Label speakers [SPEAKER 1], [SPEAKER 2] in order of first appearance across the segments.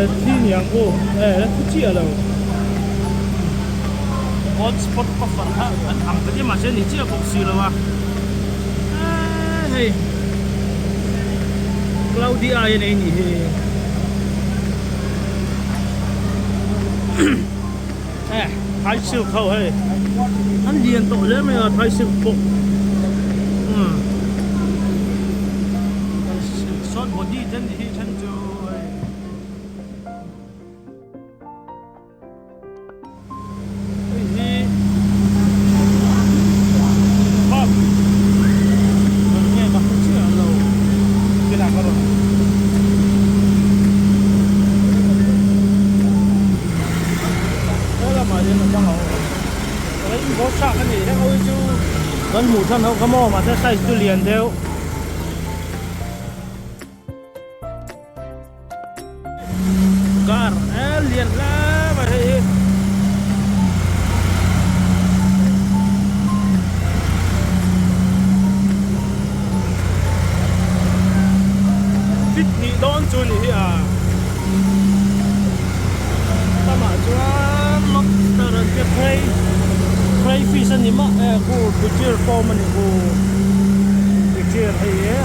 [SPEAKER 1] la thi niang u e la thi chiah lo hot spot puffer kha an ang ta tia mahse ni chiah bawk si lo a hei cloudy eye a nei nih hi e thai silk ho hei an lian tawh hle mai a thai silk pawh umm short body te ni hi then chu hei. Hei hi pub rawn nge ka hmu chiah lo kinah ka rawn he lamah hian a dang a awm rainbow shark a ni heng ho hi chu kan hmuh than ho kha maw mahse size chu lian deuh. Car e lian hle mai hei hi. Fit hnih dawn chu ni hi a. Tamah chuan lobster an tia cray crayfish a ni mah e khu bichir form a ni khu bichir hei hi.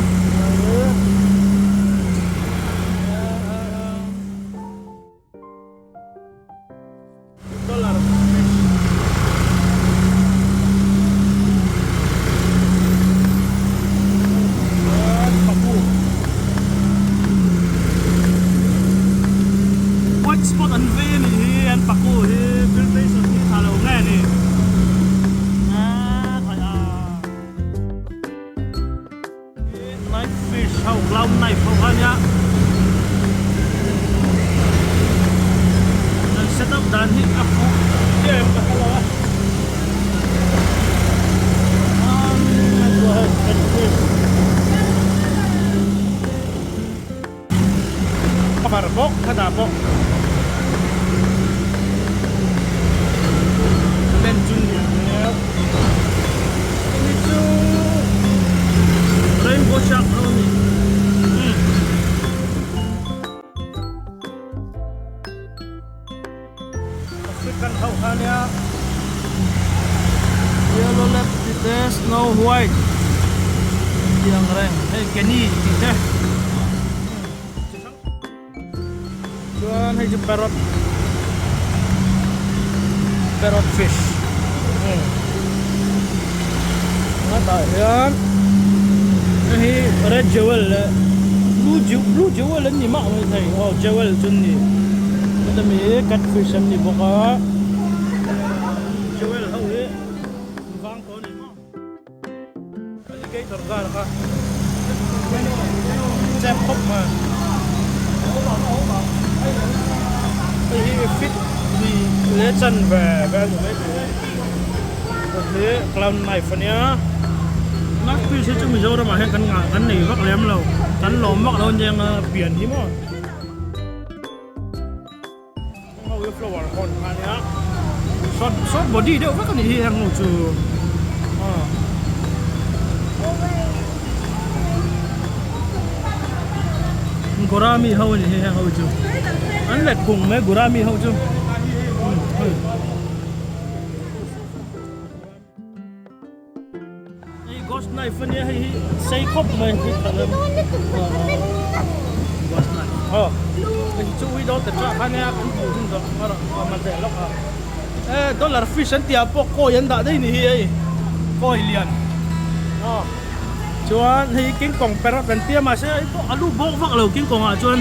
[SPEAKER 1] White spot an vei a nih hi an paku hi filtration hi tha lo nge ni Knife fish ho clown knife ho kha nia an set up dan hi a fuh em ka hre lo a cover bawk khatah pawh len chu ni ang nia hemi chu rainbow shark ho a ni umm African ho kha nia yellow lap tih te snow white tih ang reng hei kenny tih te. Chuan hei chu parrot parrot fish hetah hian hei hi red jewel leh blue blue jewel an ni mah mai thei aw jewel chu an ni heta mi hi cat fish an ni bawk a jewel ho hi an vang tawh a ni maw. Alligator gar kha chep khawp mai hei hi fit ni leh chan ve vel ni mai thei hei hi clown knife ania knife fish hi chu Mizoram ah hian kan ngah kan nei vak lem lo kan lawm vak lo ania anga pian hi maw. Ho flower horn kha ania short short body deuh vek anih hi heng ho chu aw gourami ho anih hi heng ho chu an let kung mai gourami ho chu Hei ghost knife ania hei hi sei khawp mai hi ghost knife aw hei chu ui dawn ta tah khan nia kan hmuh hun zawh a rawn awm a zel lawk a e dollar fish an tih ah pawh kawi an dah daih ni hi hei kawi lian aw chuan hei king kong parrot an tia mahse hei pawh a lu bawk vak lo king kong ah chuan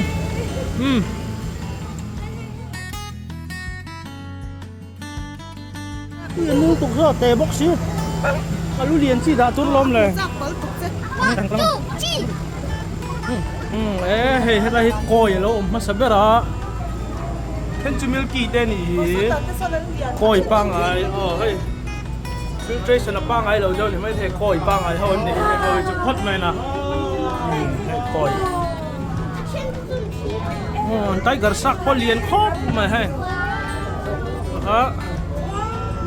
[SPEAKER 1] umm. Tui a nul tuk zawk teh bawk si a lu lian chi dah tur lawm le e hei helai hi kawi a lo awm hmasa ber a then chu milky te a nih hi kawi pangngai aw hei filtration a pangngai lo deuh a ni maithei kawi pangngai ho an nih hi hei kawi chu phawt mai na hei kawi tiger shark pawh lian khawp mai hei. A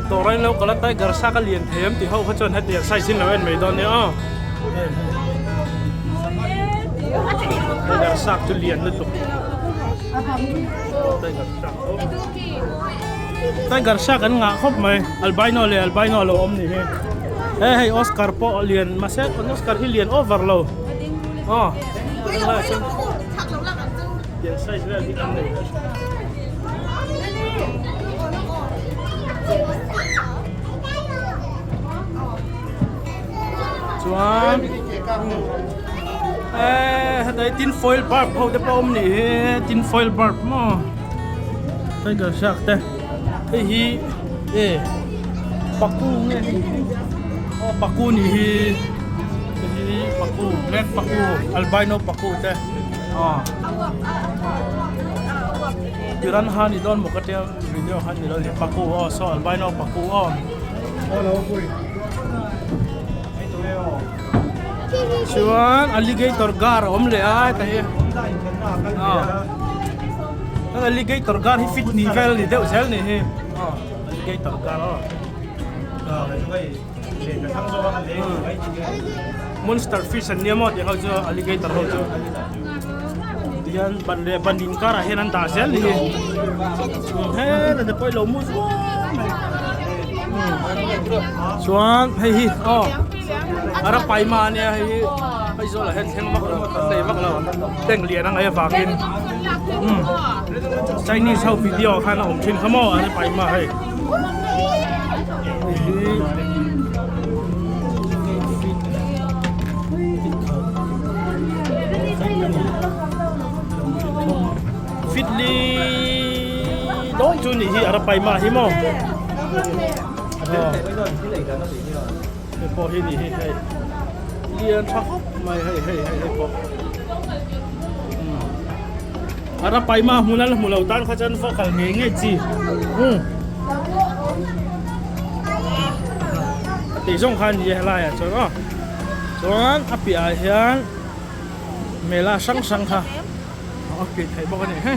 [SPEAKER 1] dawr ain lo kal a tiger shark a lian thei em tih ho kha chuan hetiang size in lo en mai dawn nia aw tiger shark chu lian lutuk. Tiger shark Tiger shark an ngah khawp mai albino leh albino a lo awm ni hi he hei Oscar pawh a lian mahse Oscar hi lian over lo aw lian size vel hi kan nei ve chuan eh hetai tin foil bulb ho te pawh awm nih hi tin foil bulb maw tiger shark te hei hi e paku nge hei hi aw paku nih hi hei hi paku black paku albino paku te aw piranha ni dawn maw ka tia video khan ni lo ni paku aw saw albino paku aw. Chuan alligator gar a awm leh a heta hi aw alligator gar hi fit ni vel ni deuh zel ni hi aw alligator gar aw monster fish an nia maw tih ho chu alligator ho chu tihian ban leh ban inkar ah hian an dah zel ni hi hetah te pawh i lo mu zuam mai chuan hei hi aw a ra pai ma ania hei hi Aizawl ah hian thleng vak lo a hlei vak lo tank lian a ngaih avangin umm Chinese ho video ah khan a awm thin kha maw a ra pai ma hei hei hi Fit li dawn chu nih hi a ra pai mah hi maw hei pawh hi nih hi hei lian tha khawp mai hei hei hei hei pawh a ra pai mah hmun a la hmu lo tan kha chuan va kal ngei ngei chi a tih zawng kha a ni e helai ah chuan aw chuan a piah ah hian mela hrang hrang kha a pian theih bawk a ni he.